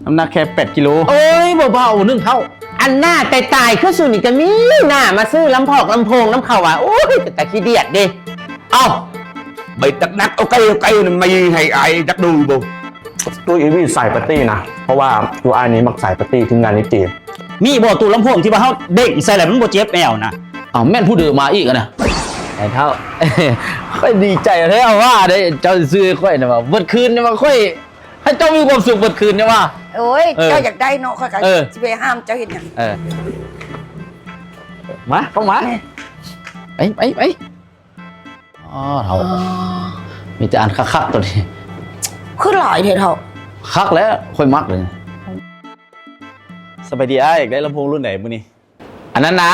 ນ້ຳໜັກແຄ່ແປດກິໂລ. ໂອ້ຍ ບໍ່ເບົາໜຶ່ງເທົ່າ. ອັນໜ້າຕາຍໆຄືສູນີ້ກະມີໜ້າມາຊື້ລຳພອກລຳໂພງນຳເຂົາວ່າ. ໂອ້ຍ ເປັນຕາຂີ້ດຽດເດ້. ເອົ້າ ໃບຕັກໜັກເອົາໄກ່ເອົາໄກ່ນະ ມາໃຫ້ອ້າຍຈັກດູບໍ່? ຕູ້ອີວີສາຍປາຕີ້ນະ ເພາະວ່າຕູ້ອ້າຍນີ້ມັກສາຍປາຕີ້ ທີມງານນີ້ຕີ. ມີບໍ່ຕູ້ລຳໂພງທີ່ວ່າເຮົາເດ້ງໃສ່ແລ້ວມັນບໍ່ເຈັບແອວນະ? ເອົ້າ ແມ່ນຜູ້ເດີມາອີກຫັ້ນນະ. ໄອ້ເຖົ້າ ຂ້ອຍດີໃຈແທ້ວ່າໄດ້ເຈົ້າຊື້ໃຫ້ຂ້ອຍນະວ່າ ເບິດຄືນນີ້ວ່າຂ້ອຍ ໃຫ້ເຈົ້າມີຄວາມສຸກເບິດຄືນນີ້ວ່າ. ໂອ້ຍ ເອີ ເຈົ້າຢາກໄດ້ເນາະ ຂ້ອຍກໍ ເອີ ຊິໄປຫ້າມເຈົ້າເຮັດຫຍັງ. ເອີ ມາ ເຂົ້າມາ. ໄປ ໄປ ໄປ. ອໍ ເຖົ້າ ອໍ ມີແຕ່ອັນຄັກໆໂຕນີ້. ຄືຫຼາຍແທ້ເຖົ້າ? ຄັກແລ້ວ ຂ້ອຍມັກເລີຍ. ສະບາຍດີອ້າຍ ຢາກໄດ້ລຳໂພງລຸ້ນໃດມື້ນີ້? ອັນນັ້ນນະ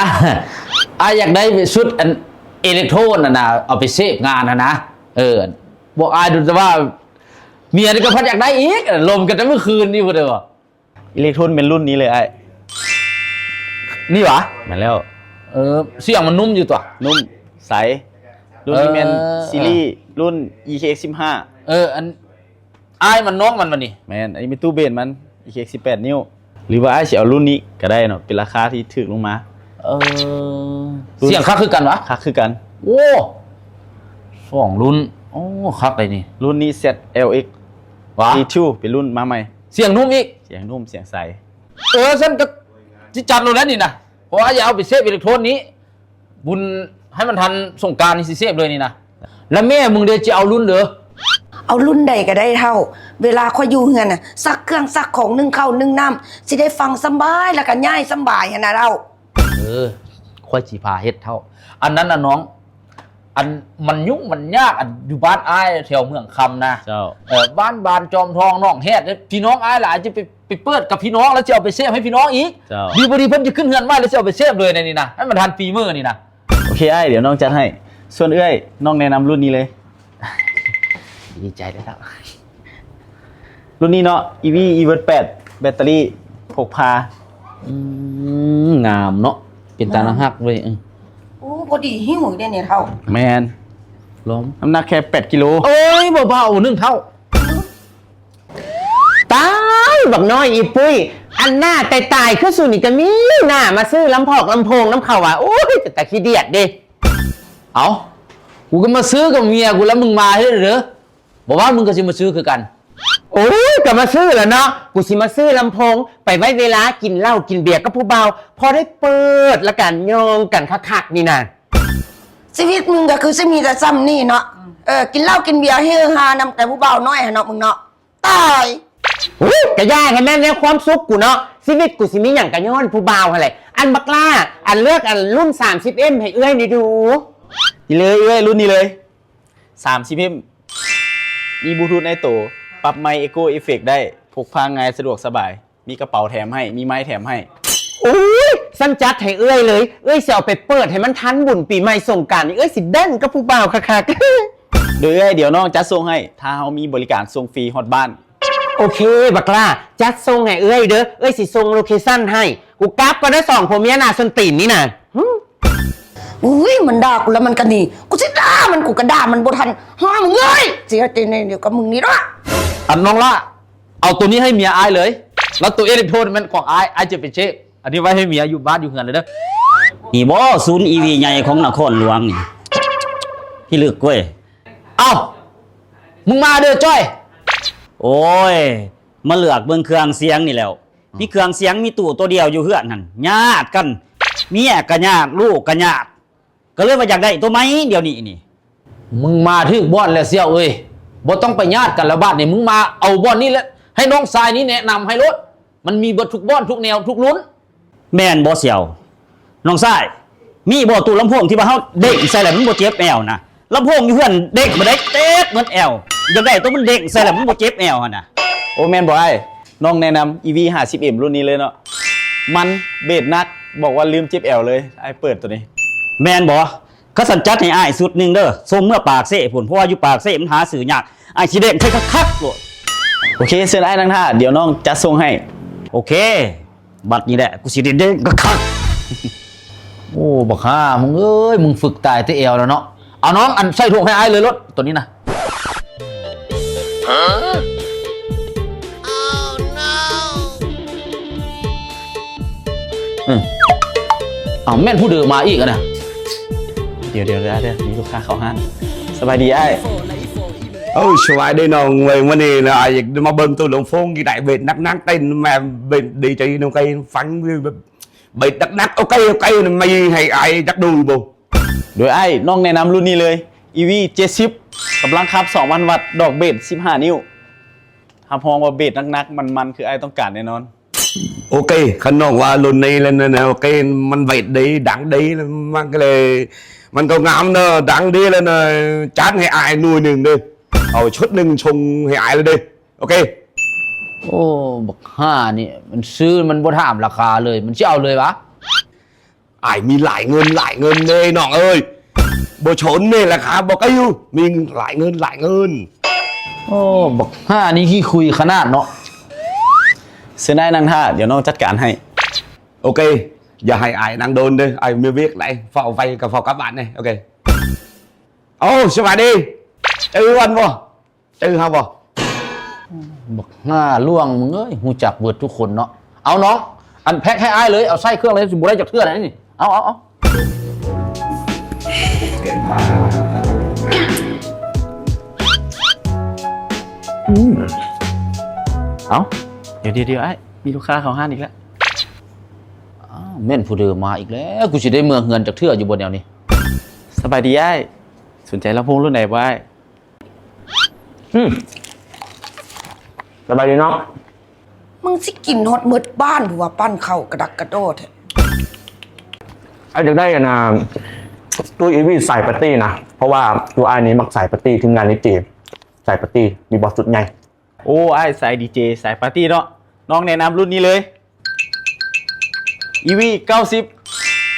ອ້າຍຢາກໄດ້ຊຸດອັນເອເລັກໂທນຫັ້ນນະ ເອົາໄປເສບງານຫັ້ນນະ. ເອີ ບອກອ້າຍດູ ແຕ່ວ່າເມຍນີ້ກໍພັດຢາກໄດ້ອີກ ລົມກັນແຕ່ມື້ຄືນນີ້ພຸ້ນເດ້. ເອເລັກໂທນແມ່ນລຸ້ນນີ້ເລີຍອ້າຍ. ນີ້ຫວາ? ແມ່ນແລ້ວ. ເອີ ສຽງມັນນຸ້ມຢູ່ຕົວະ. ນຸ້ມ ໃສ. ລຸ້ນນີ້ແມ່ນ ເອີ ຊີຣີ ເອີ ລຸ້ນອີເຄເອັກສິບຫ້າ. ເອີ ອັນ ອ້າຍມັນ ນ້ອງມັນວະນີ້? ແມ່ນ ອັນນີ້ແມ່ນຕູ້ເບສມັນ ອີເຄເອັກສິບແປດນິ້ວ. ຫຼືວ່າອ້າຍຊິເອົາລຸ້ນນີ້ກໍໄດ້ເນາະ ເປັນລາຄາທີ່ຖືກລົງມາ. ເອີ ລຸ້ນ ສຽງຄັກຄືກັນຫວາ? ຄັກຄືກັນ. ໂອ້ ສອງລຸ້ນ. ໂອ້ ຄັກເດນີ້. ລຸ້ນນີ້ ແຊັດແອລເອັກ ຫວາ? ທີທູ ເປັນລຸ້ນມາໃໝ່. ສຽງນຸ້ມອີກ? ສຽງນຸ້ມ ສຽງໃສ. ເອີ ຊັ້ນກໍຊິຈັດໂລດແລ້ວນີ້ນະ ເພາະວ່າຢາກເອົາໄປເສບເອເລັກໂທນນີ້ ບຸນໃຫ້ມັນທັນສົງການນີ້ຊິເສບເລີຍນີ້ນະ. ແລ້ວແມ່ມຶງເດ ຈະເອົາລຸ້ນເດີ? ເອົາລຸ້ນໃດກໍໄດ້ເຖົ້າ. ເວລາຂ້ອຍຢູ່ເຮືອນນະ ຊັກເຄື່ອງຊັກຂອງ ໜຶ້ງເຂົ້າໜຶ້ງນ້ຳ ຊິໄດ້ຟັງສຳບາຍ ແລ້ວກໍຍ້າຍສຳບາຍຫັ້ນນະເຖົ້າ. ເອີ ຂ້ອຍຊິພາເຮັດເຖົ້າ. ອັນນັ້ນນະນ້ອງ ອັນມັນຫຍຸ້ງມັນຍາກ ອັນຢູ່ບ້ານອ້າຍແຖວເມືອງຄຳນະ. ເຈົ້າ. ເອີ ບ້ານ ບ້ານຈອມທອງ ໜອງແຮດ ພີ່ນ້ອງອ້າຍຫຼາຍ ຈະໄປ ໄປເປີດກັບພີ່ນ້ອງ ແລ້ວຊິເອົາໄປເສບໃຫ້ພີ່ນ້ອງອີກ. ເຈົ້າ. ດີບໍ່ດີເພິ່ນຈະຂຶ້ນເຮືອນໃໝ່ ແລ້ວຊິເອົາໄປເສບເລີຍໃນນີ້ນະ ໃຫ້ມັນທັນປີມື້ນີ້ນະ. ໂອເຄອ້າຍ ດຽວນ້ອງຈັດໃຫ້. ສ່ວນເອື້ອຍ ນ້ອງແນະນຳລຸ້ນນີ້ເລີຍ. ດີໃຈເລີຍເນາະ. ລຸ້ນນີ້ເນາະ ອີວີ ອີເວີດແປດ ແບັດເຕີຣີ ພົກພາ. ອືມ ງາມເນາະ ເປັນຕານະຮັກເວີຍ. ເອີ ໂອ້ ພໍດີຫິ້ວເດ້ນີ້ເຖົ້າ. ແມ່ນ ລອງ. ນ້ຳໜັກແຄ່ແປດກິໂລ. ໂອ້ຍ ບໍ່ເບົາໜຶ່ງເທົ່າ. ຕາຍ ບັກນ້ອຍອີປຸ້ຍ ອັນໜ້າຕາຍໆຄືສູນີ້ກະມີໜ້າມາຊື້ລຳພອກລຳໂພງນຳເຂົາວ່າ. ໂອ້ຍ ເປັນຕາຂີ້ດຽດເດ້. ເອົ້າ ກູກໍມາຊື້ກັບເມຍກູແລ້ວ ມຶງມາເຮັດເດີ. ບໍ່ວ່າມຶງກໍຊິມາຊື້ຄືກັນ. ໂອ້ຍ ກໍມາຊື້ແຫຼະເນາະ ກູຊິມາຊື້ລຳໂພງໄປໄວ້ເວລາກິນເຫຼົ້າກິນເບຍກັບຜູ້ບ່າວ ພໍໄດ້ເປີດລະກະຍ່ອງກັນຄັກໆນີ້ນະ. ຊີວິດມຶງກໍຄືຊິມີແຕ່ຊ່ຳນີ້ເນາະ. ເອີ ກິນເຫຼົ້າກິນເບຍເຮຮານຳແຕ່ຜູ້ບ່າວນ້ອຍຫັ້ນເນາະ ມຶງເນາະ. ຕາຍ. ໂອ້ຍ ກະຢ່າ ກະແມ່ນແນວຄວາມສຸກກູເນາະ ຊີວິດກູຊິມີຫຍັງກະຍ້ອນຜູ້ບ່າວຫັ້ນແຫຼະ. ອັນບັກຫຼ້າ ອັນເລືອກອັນລຸ້ນສາມສິບເອັມໃຫ້ເອື້ອຍນີ້ດູ. ນີ້ເລີຍເອື້ອຍ ລຸ້ນນີ້ເລີຍ ສາມສິບເອັມ ມີບລູທູດໃນໂຕ ປັບໄມ ເອໂກ ເອເຟັກໄດ້ ພົກພາງ່າຍ ສະດວກສະບາຍ ມີກະເປົາແຖມໃຫ້ ມີໄມແຖມໃຫ້. ໂອ້ຍ ຊັ້ນຈັດໃຫ້ເອື້ອຍເລີຍ ເອື້ອຍຊິເອົາໄປເປີດໃຫ້ມັນທັນບຸນປີໃໝ່ສົງການນີ້ ເອື້ອຍຊິແດນກັບຜູ້ບ່າວຄັກໆ. ໂດຍເອື້ອຍ ດຽວນ້ອງຈັດສົ່ງໃຫ້ ຖ້າເຮົາມີບໍລິການສົ່ງຟຣີຮອດບ້ານ. ໂອເຄ ບັກຫຼ້າ ຈັດສົ່ງໃຫ້ເອື້ອຍເດີ ເອື້ອຍຊິສົ່ງໂລເຄຊັນໃຫ້. ກູກັບກ່ອນເດີ ສອງຜົວເມຍໜ້າສົ້ນຕີນນີ້ນະ. ຫື ອຸ້ຍ ມັນດ່າກູແລ້ວມັນກະໜີ ກູຊິດ່າມັນ ກູກະດ່າມັນບໍ່ທັນ. ຫາ ມຶງເອີຍ ຊິເຮັດແນວດຽວກັບມຶງນີ້ລະ. ອັນນ້ອງຫຼ້າ ເອົາໂຕນີ້ໃຫ້ເມຍອ້າຍເລີຍ ແລ້ວໂຕເອເລັກໂທນແມ່ນຂອງອ້າຍ ອ້າຍຈະໄປເຊັກ ອັນນີ້ໄວ້ໃຫ້ເມຍຢູ່ບ້ານຢູ່ເຮືອນເລີຍເດີ. ນີ້ບໍ່ສູນອີວີໃຫຍ່ຂອງນະຄອນຫຼວງນີ້ ພິລຶກເວີຍ. ເອົ້າ ມຶງມາເດີຈ້ອຍ. ໂອ້ຍ ມາເລືອກເບິ່ງເຄື່ອງສຽງນີ້ແລ້ວ ມີເຄື່ອງສຽງ ມີຕູ້ໂຕດຽວຢູ່ເຮືອນຫັ້ນ ຍາດກັນ ເມຍກະຍາດ ລູກກະຍາດ ກໍເລີຍວ່າຢາກໄດ້ໂຕໃໝ່ດຽວນີ້ນີ້. ມຶງມາຖືກບ່ອນແລ້ວສ່ຽວເອີຍ ບໍ່ຕ້ອງໄປຍາດກັນແລ້ວບາດນີ້. ມຶງມາເອົາບ່ອນນີ້ແຫຼະ ໃຫ້ນ້ອງຊາຍນີ້ແນະນຳໃຫ້ໂລດ ມັນມີເບິດທຸກບ່ອນ ທຸກແນວ ທຸກລຸ້ນ. ແມ່ນບໍ່ສ່ຽວ? ນ້ອງຊາຍ ມີບໍ່ຕູ້ລຳໂພງທີ່ວ່າເຮົາເດ້ງໃສ່ແລ້ວມັນບໍ່ເຈັບແອວນະ? ລຳໂພງຢູ່ເຮືອນເດ້ງບໍ່ໄດ້ ເຈັບໝົດແອວ. ຢາກໄດ້ໂຕມັນເດ້ງໃສ່ແລ້ວມັນບໍ່ເຈັບແອວຫັ້ນນະ. ໂອ້ ແມ່ນບໍ່ອ້າຍ? ນ້ອງແນະນຳ ອີວີ ຫ້າສິບເອັມ ລຸ້ນນີ້ເລີຍເນາະ. ມັນເບສໜັກ ບອກວ່າລືມເຈັບແອວເລີຍ. ອ້າຍເປີດໂຕນີ້. ແມ່ນບໍ່? ຄັນຊັ້ນຈັດໃຫ້ອ້າຍຊຸດໜຶ່ງເດີ ສົ່ງເມືອປາກເຊພຸ້ນ ເພາະວ່າຢູ່ປາກເຊມັນຫາຊື້ຍາກ. ອ້າຍຊິເດ້ງໃສ່ຄັກໆໂລດ. ໂອເຄ ເຊີນອ້າຍນັ່ງຖ້າ ດຽວນ້ອງຈັດສົ່ງໃຫ້. ໂອເຄ ບັດນີ້ແຫຼະ ກູຊິໄດ້ເດ້ງຄັກໆ. ໂອ້ ບັກຫ່າ ມຶງເອີຍ ມຶງຝຶກຕາຍແຕ່ແອວແລ້ວເນາະ. ເອົານ້ອງ ອັນໃສ່ຖົງໃຫ້ອ້າຍເລີຍໂລດ ໂຕນີ້ນະ. ເອີ ເອົ້າ ແມ່ນຜູ້ເດີມາອີກຫັ້ນນະ. ດຽວໆໆ ມີລູກຄ້າເຂົ້າຮ້ານ. ສະບາຍດີອ້າຍ. ໂອ້ ສະບາຍດີນ້ອງເອີຍ. ມື້ນີ້ນະ ອ້າຍຢາກມາເບິ່ງໂຕລຳໂພງ ຢາກໄດ້ເບສໜັກໆ ເຕັ້ນແມ່ນເບສດີເຈນ້ອງໄກ່ຟັງແບບ ເບສໜັກໆ. ໂອເຄ ໂອເຄ ມີໃຫ້ອ້າຍຈັກດູບໍ່? ໂດຍອ້າຍ ນ້ອງແນະນຳລຸ້ນນີ້ເລີຍ ອີວີ ເຈັດສິບ ກຳລັງຂັບ ສອງພັນວັດ ດອກເບສ ສິບຫ້ານິ້ວ. ຮັບຮອງວ່າເບສໜັກໆ ມັນໆ ຄືອ້າຍຕ້ອງການແນ່ນອນ. ໂອເຄ ຄັນນ້ອງວ່າລຸ້ນນີ້ແລ້ວນະ ໂອເຄ ມັນເບສດີ ດັງດີ ມັນກໍເລີຍ ມັນກໍງາມເນາະ ດັງດີແລ້ວນະ. ຈັດໃຫ້ອ້າຍໜ່ວຍໜຶ່ງເດີ້ ເອົາຊຸດໜຶ່ງສົ່ງໃຫ້ອ້າຍເລີຍເດີ້. ໂອເຄ. ໂອ້ ບັກຫ່ານີ້ ມັນຊື້ມັນບໍ່ຖາມລາຄາເລີຍ ມັນຊິເອົາເລີຍຫວາ? ອ້າຍມີຫຼາຍເງິນ ຫຼາຍເງິນເດ້ນ້ອງເອີຍ. ບໍ່ສົນເດ້ລາຄາບໍ່ໄກຢູ່ ມີຫຼາຍເງິນ ຫຼາຍເງິນ. ໂອ້ ບັກຫ່ານີ້ຂີ້ຄຸຍຂະໜາດເນາະ. ເຊີນອ້າຍນັ່ງຖ້າ ດຽວນ້ອງຈັດການໃຫ້. ໂອເຄ ຢ່າໃຫ້ອ້າຍນັ່ງດົນເດີ້ ອ້າຍມີວຽກຫຼາຍ ຟ້າວໄປກໍຟ້າວກັບບ້ານເດ້. ໂອເຄ. ໂອ້ ສະບາຍດີ ເອີ ວັນບໍ່? ຈື່ເຮົາບໍ່? ບັກຫ່າຫຼວງມຶງເອີຍ ຮູ້ຈັກເບິດທຸກຄົນເນາະ. ເອົານ້ອງ ອັນແພັກໃຫ້ອ້າຍເລີຍ ເອົາໃສ່ເຄື່ອງເລີຍ ຊິບໍ່ໄດ້ຈັກເທື່ອໃດນີ້. ເອົາ ເອົາ ເອົາ. ອືມ ເອົາ ດຽວໆໆ ອ້າຍ ມີລູກຄ້າເຂົ້າຮ້ານອີກແລ້ວ. ອ້າວ ແມ່ນຜູ້ເດີມາອີກແລ້ວ ກູຊິໄດ້ເມືອເຮືອນຈັກເທື່ອຢູ່ບໍ່ແນວນີ້. ສະບາຍດີອ້າຍ ສົນໃຈລຳໂພງລຸ້ນໃດບໍ່ອ້າຍ? ອືມ ສະບາຍດີນ້ອງ. ມຶງຊິກິນຮອດໝົດບ້ານບໍ່ວ່າ ປັ້ນເຂົ້າກະດັກກະດໍແທ້. ອ້າຍຢາກໄດ້ອັນນ່າ ຕູ້ອີວີສາຍປາຕີ້ນະ ເພາະວ່າຕົວອ້າຍນີ້ມັກສາຍປາຕີ້ ທີມງານນີ້ເຈ ສາຍປາຕີ້ ມີບໍ່ຊຸດໃຫຍ່? ໂອ້ ອ້າຍສາຍດີເຈ ສາຍປາຕີ້ເນາະ ນ້ອງແນະນຳລຸ້ນນີ້ເລີຍ. ອີວີ ເກົ້າສິບ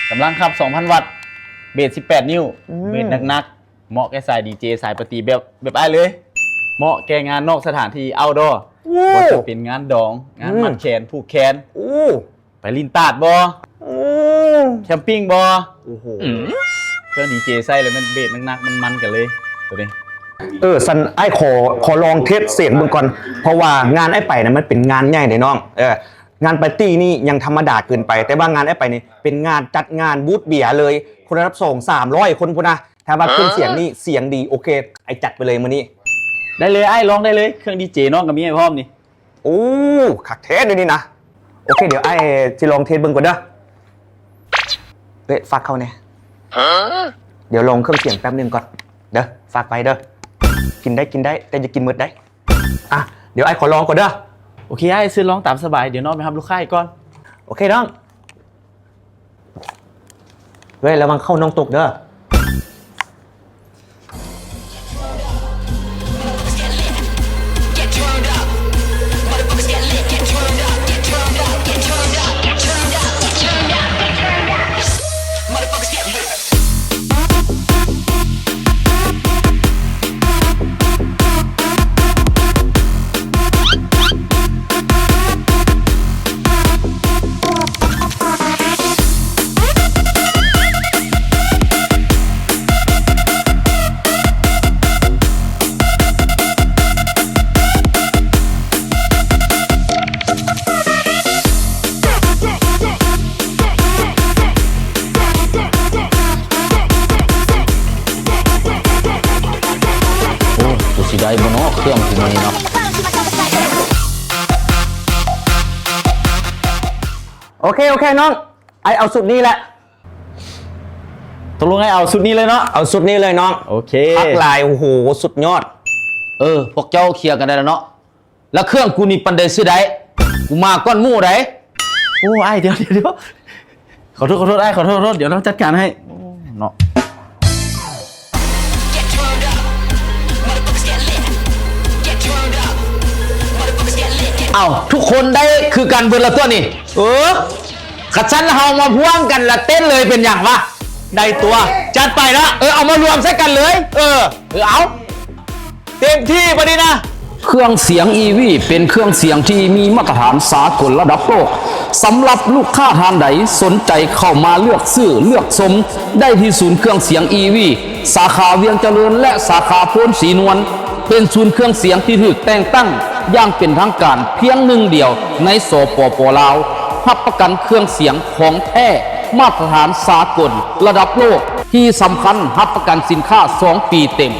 ກຳລັງຂັບ ສອງພັນວັດ ເບສ ສິບແປດນິ້ວ ອືມ ເບສໜັກໆ ເໝາະແກ່ສາຍດີເຈ ສາຍປາຕີ້ແບບ ແບບອ້າຍເລີຍ. ເໝາະແກ່ງານນອກສະຖານທີ່ ເອົາດໍ ໂອ້ ບໍ່ວ່າຈະເປັນງານດອງ ງານມັດແຂນ ອືມ ຜູກແຂນ ໂອ້ ໄປຫຼິ້ນຕາດບໍ່? ໂອ້ ແຄມປິງບໍ່? ໂອ້ໂຫ ອືມ ເຄື່ອງດີເຈໃສ່ແລ້ວແມ່ນເບສໜັກໆ ມັນໆ ກັນເລີຍໂຕນີ້. ເອີ ຊັ້ນອ້າຍຂໍ ຂໍລອງເທສສຽງເບິ່ງກ່ອນ ເພາະວ່າງານອ້າຍໄປນະ ມັນເປັນງານໃຫຍ່ເດ້ນ້ອງ. ເອີ ງານປາຕີ້ນີ້ຍັງທຳມະດາເກີນໄປ ແຕ່ວ່າງານອ້າຍໄປນີ້ເປັນງານຈັດງານບູດເບຍເລີຍ ຄົນລະດັບສອງສາມຮ້ອຍຄົນພຸ້ນນະ. ຖ້າວ່າເຄື່ອງສຽງນີ້ສຽງດີ ໂອເຄ ອ້າຍຈັດໄປເລີຍມື້ນີ້. ໄດ້ເລີຍອ້າຍ ລອງໄດ້ເລີຍ ເຄື່ອງດີເຈນ້ອງກໍມີໃຫ້ພ້ອມນີ້. ໂອ້ ຄັກແທ້ແນວນີ້ນະ. ໂອເຄ ດຽວອ້າຍຊິລອງເທສເບິ່ງກ່ອນເດີ. ເອີຍ ຝາກເຂົ້າແດ່. ດຽວລອງເຄື່ອງສຽງແປັບໜຶ່ງກ່ອນເດີ ຝາກໄວ້ເດີ. ກິນໄດ້ ກິນໄດ້ ແຕ່ຢ່າກິນໝົດໄດ໋. ອ່ະ ດຽວອ້າຍຂໍລອງກ່ອນເດີ. ໂອເຄອ້າຍ ເຊີນລອງຕາມສະບາຍ ດຽວນ້ອງໄປຮັບລູກຄ້າກ່ອນ. ໂອເຄນ້ອງ. ເວີຍ ລະວັງເຂົ້ານ້ອງຕົກເດີ. ໂອ້ ກູຊິໄດ້ບໍ່ເນາະ ເຄື່ອງກູມີເນາະ. ໂອເຄ ໂອເຄນ້ອງ ອ້າຍເອົາຊຸດນີ້ແຫຼະ. ຕົກລົງອ້າຍເອົາຊຸດນີ້ເລີຍເນາະ. ເອົາຊຸດນີ້ເລີຍນ້ອງ. ໂອເຄ ຄັກຫຼາຍ. ໂອ້ໂຫ ສຸດຍອດ. ເອີ ພວກເຈົ້າເຄຍກັນໄດ້ແລ້ວເນາະ. ລະເຄື່ອງກູນີ້ປານໃດຊື້ໄດ້? ກູມາກ່ອນໝູ່ໃດ໋. ໂອ້ ອ້າຍ ດຽວໆໆ ຂໍໂທດ ຂໍໂທດອ້າຍ ຂໍໂທດ ຂໍໂທດ ດຽວນ້ອງຈັດການໃຫ້. ໂອ້ ເນາະ. ເອົ້າ ທຸກຄົນໄດ້ຄືກັນເບິດລະຕົວະນີ້? ເອີ ຄັນຊັ້ນເຮົາມາພວມກັນລະເຕັ້ນເລີຍເປັນຫຍັງວະ? ໄດ້ຕົວະ ຈັດໄປລະ. ເອີ ເອົາມາລວມໃສ່ກັນເລີຍ. ເອີ ເອີ ເອົາ ເຕັມທີ່ບາດນີ້ນະ. ເຄື່ອງສຽງອີວີເປັນເຄື່ອງສຽງທີ່ມີມາດຕະຖານສາກົນລະດັບໂລກ. ສຳລັບລູກຄ້າທ່ານໃດສົນໃຈເຂົ້າມາເລືອກຊື້, ເລືອກຊົມໄດ້ທີ່ສູນເຄື່ອງສຽງອີວີ ສາຂາວຽງຈະເລີນ ແລະ ສາຂາໂພນສີນວນ. ເປັນສູນເຄື່ອງສຽງທີ່ຖືກແຕ່ງຕັ້ງຢ່າງເປັນທາງການພຽງໜຶ່ງດຽວໃນ ສປປ ລາວ. ຮັບປະກັນເຄື່ອງສຽງຂອງແທ້ ມາດຕະຖານສາກົນລະດັບໂລກ. ທີ່ສຳຄັນ, ຮັບປະກັນສິນຄ້າສອງປີເຕັມ,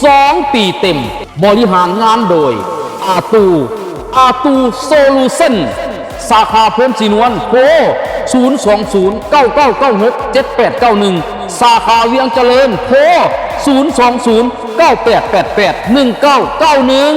ສອງປີເຕັມ. ບໍລິຫານງານໂດຍ ອາຕູ ອາຕູໂຊລູຊັນ. ສາຂາໂພນສີນວນ ໂທ ສູນສອງສູນ ເກົ້າເກົ້າເກົ້າຫົກ ເຈັດແປດເກົ້າໜຶ່ງ, ສາຂາວຽງຈະເລີນ ໂທ ສູນສອງສູນ ເກົ້າແປດແປດແປດ ໜຶ່ງເກົ້າເກົ້າໜຶ່ງ.